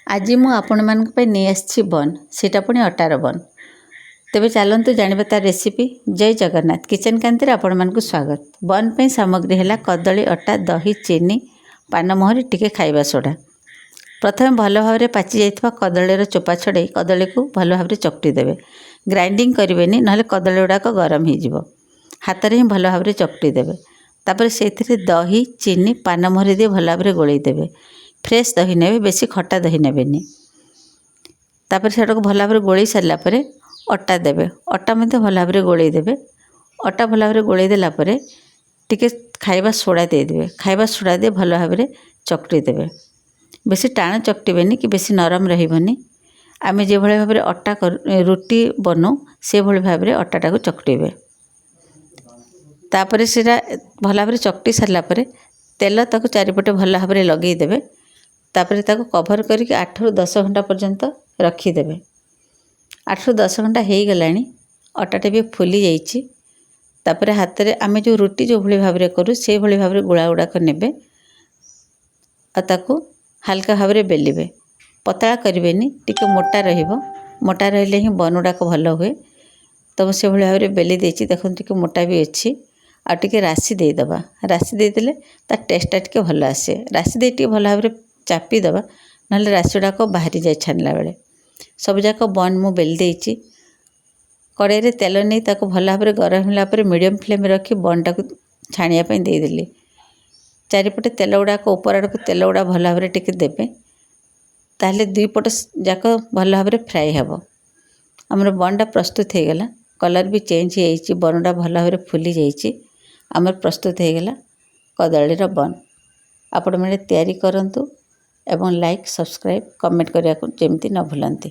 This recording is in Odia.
ଆଜି ମୁଁ ଆପଣମାନଙ୍କ ପାଇଁ ନେଇ ଆସିଛି ବନ୍, ସେଇଟା ପୁଣି ଅଟାର ବନ୍। ତେବେ ଚାଲନ୍ତୁ ଜାଣିବା ତା ରେସିପି। ଜୟ ଜଗନ୍ନାଥ, କିଚେନ୍ କାନ୍ତିରେ ଆପଣମାନଙ୍କୁ ସ୍ୱାଗତ। ବନ୍ ପାଇଁ ସାମଗ୍ରୀ ହେଲା କଦଳୀ, ଅଟା, ଦହି, ଚିନି, ପାନମୋହରି, ଟିକେ ଖାଇବା ସୋଡ଼ା। ପ୍ରଥମେ ଭଲ ଭାବରେ ପାଚି ଯାଇଥିବା କଦଳୀର ଚୋପା ଛଡ଼େଇ କଦଳୀକୁ ଭଲ ଭାବରେ ଚକଟି ଦେବେ। ଗ୍ରାଇଣ୍ଡିଙ୍ଗ କରିବେନି, ନହେଲେ କଦଳୀ ଗୁଡ଼ାକ ଗରମ ହେଇଯିବ। ହାତରେ ହିଁ ଭଲ ଭାବରେ ଚକଟି ଦେବେ। ତାପରେ ସେଇଥିରେ ଦହି, ଚିନି, ପାନମୋହରି ଦେଇ ଭଲ ଭାବରେ ଗୋଳେଇ ଦେବେ। ଫ୍ରେଶ୍ ଦହି ନେବେ, ବେଶୀ ଖଟା ଦହି ନେବେନି। ତାପରେ ସେଟାକୁ ଭଲ ଭାବରେ ଗୋଳେଇ ସାରିଲା ପରେ ଅଟା ଦେବେ। ଅଟା ମଧ୍ୟ ଭଲ ଭାବରେ ଗୋଳେଇ ଦେବେ। ଅଟା ଭଲ ଭାବରେ ଗୋଳେଇ ଦେଲା ପରେ ଟିକେ ଖାଇବା ସୋଡ଼ା ଦେଇଦେବେ। ଖାଇବା ସୋଡ଼ା ଦେଇ ଭଲ ଭାବରେ ଚକଟି ଦେବେ। ବେଶୀ ଟାଣ ଚକଟିବେନି କି ବେଶୀ ନରମ ରହିବନି। ଆମେ ଯେଉଁଭଳି ଭାବରେ ଅଟା ରୁଟି ବନଉ, ସେଭଳି ଭାବରେ ଅଟାଟାକୁ ଚକଟିବେ। ତାପରେ ସେଇଟା ଭଲ ଭାବରେ ଚକଟି ସାରିଲା ପରେ ତେଲ ତାକୁ ଚାରିପଟେ ଭଲ ଭାବରେ ଲଗାଇଦେବେ। ତାପରେ ତାକୁ କଭର୍ କରିକି 8ରୁ 10 ଘଣ୍ଟା ପର୍ଯ୍ୟନ୍ତ ରଖିଦେବେ। 8ରୁ 10 ଘଣ୍ଟା ହେଇଗଲାଣି, ଅଟାଟା ବି ଫୁଲି ଯାଇଛି। ତାପରେ ହାତରେ ଆମେ ଯେଉଁ ରୁଟି ଯେଉଁଭଳି ଭାବରେ କରୁ, ସେଇଭଳି ଭାବରେ ଗୁଳା ଗୁଡ଼ାକ ନେବେ ଆଉ ତାକୁ ହାଲକା ଭାବରେ ବେଲିବେ। ପତଳା କରିବେନି, ଟିକେ ମୋଟା ରହିବ। ମୋଟା ରହିଲେ ହିଁ ବନ୍ ଗୁଡ଼ାକ ଭଲ ହୁଏ। ତ ମୁଁ ସେଭଳି ଭାବରେ ବେଲି ଦେଇଛି। ଦେଖନ୍ତୁ, ଟିକେ ମୋଟା ବି ଅଛି। ଆଉ ଟିକେ ରାଶି ଦେଇଦେବା। ରାଶି ଦେଇଦେଲେ ତା ଟେଷ୍ଟଟା ଟିକେ ଭଲ ଆସେ। ରାଶି ଦେଇ ଟିକେ ଭଲ ଭାବରେ ଚାପିଦେବା, ନହେଲେ ରାଶି ଗୁଡ଼ାକ ବାହାରିଯାଏ ଛାଣିଲା ବେଳେ। ସବୁଯାକ ବନ୍ ମୁଁ ବେଲି ଦେଇଛି। କଡ଼େଇରେ ତେଲ ନେଇ ତାକୁ ଭଲ ଭାବରେ ଗରମ ହେଲା ପରେ ମିଡ଼ିୟମ୍ ଫ୍ଲେମ୍ରେ ରଖି ବନ୍ଟାକୁ ଛାଣିବା ପାଇଁ ଦେଇଦେଲି। ଚାରିପଟେ ତେଲ ଗୁଡ଼ାକ, ଉପର ଆଡ଼କୁ ତେଲ ଗୁଡ଼ା ଭଲ ଭାବରେ ଟିକେ ଦେବେ, ତାହେଲେ ଦୁଇ ପଟ ଯାକ ଭଲ ଭାବରେ ଫ୍ରାଏ ହେବ। ଆମର ବନ୍ଟା ପ୍ରସ୍ତୁତ ହେଇଗଲା। କଲର୍ ବି ଚେଞ୍ଜ ହେଇଯାଇଛି, ବନ୍ଟା ଭଲ ଭାବରେ ଫୁଲି ଯାଇଛି। ଆମର ପ୍ରସ୍ତୁତ ହେଇଗଲା କଦଳୀର ବନ୍। ଆପଣମାନେ ତିଆରି କରନ୍ତୁ ଏବଂ ଲାଇକ୍, ସବସ୍କ୍ରାଇବ୍, କମେଣ୍ଟ କରିବାକୁ ଯେମିତି ନ ଭୁଲନ୍ତି।